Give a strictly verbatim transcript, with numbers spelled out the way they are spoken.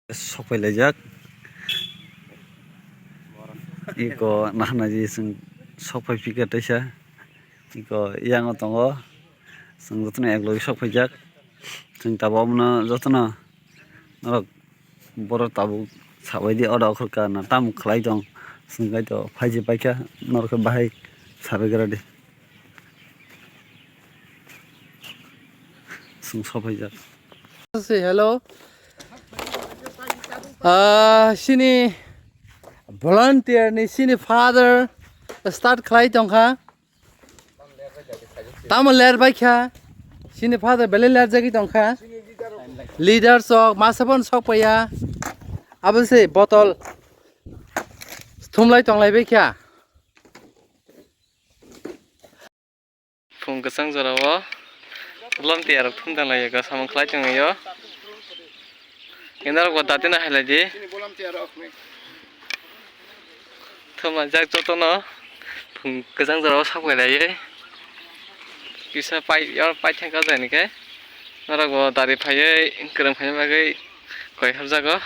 Sok phai laijak. Iko nahana ji chwng sok phai phika teisa. Iko yango tongo. Chwng jotono ek logi sok phaijak. Chwng tabuk omono jotono norok borok tabuk sabaidi oro okhorka na tamo khlai tong. Chwng kaitor phaiji paikha norok khe bahai sabai gra di. Chwng sok phaijak. Say hello. Ah, sini volunteer ni sini father start khlai tongkha. Tamo ler bai kha. Sini father belai ler jagwi tongkha. Leader sok masa bon sok paya. Abo se botol thumlai tonglai bai kha. Phung kwchang jora o volunteer rok thum tanglai ya, samung khlai tongwi o. Norok bo dati no hai lai di. Thum jak joto no phung kwchang jora o sok pai lai. Kisa pai yor pai thang ka jai ni khe. Norok bo dari phaiwi kwrwng phaina bagwi koi hor jago.